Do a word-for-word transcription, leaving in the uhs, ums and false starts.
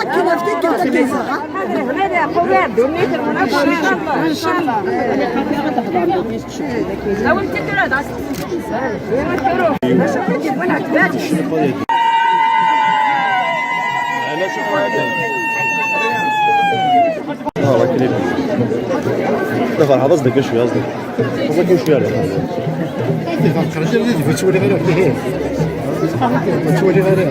Akken af tikkelt ad k-iẓer. Hada, hada, qum ar ddunit, lmunafar, incallah, incallah. Awi-d tura, d as-, Ah, ouais, quel est... Ṭṭef, ṛuḥ, aẓ-d akka cwiya, aẓ-d. Aẓ-d akka cwiya, ṛuḥ. Ṭṭef, ṛuḥ, ṛuḥ, ur ttwaliɣ ara. Ur ttwaliɣ ara.